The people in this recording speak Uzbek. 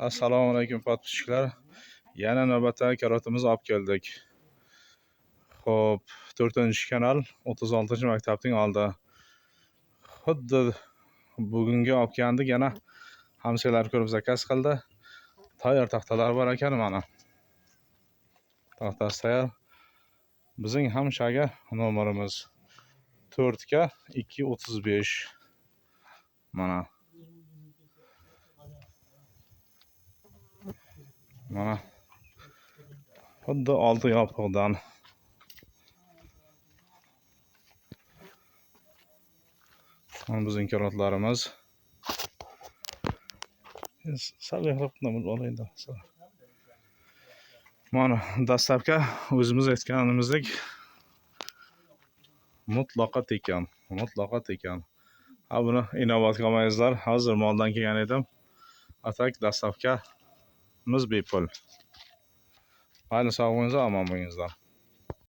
Assalomu alaykum, подписчик lar. Yana navbatdagi karotimizni olib keldik. Xo'p, 4-kanal, 36-maktabning oldi. Xuddi bugungi olib kelgandik, yana hamsoyalar ko'rib zakaz qildi. Tayyor taxtalar bor ekan mana. Taxtasi tayyor. Bizning hamshaga nomerimiz 4ga 2.35. Mana. Mana. Xuddi olti yopiqdan. Mana bizning karotlarimiz. Sal olayda. Mana dastlabki o'zimiz aytganimizdek mutlaqo tekin, mutlaqo tekin. Ha, buni inobatga olmaysizlar. Hozir moldan kelgan edim. Atak dastlabkamiz bepul. Mayli, sog' bo'lingizlar, omon bo'lingizlar.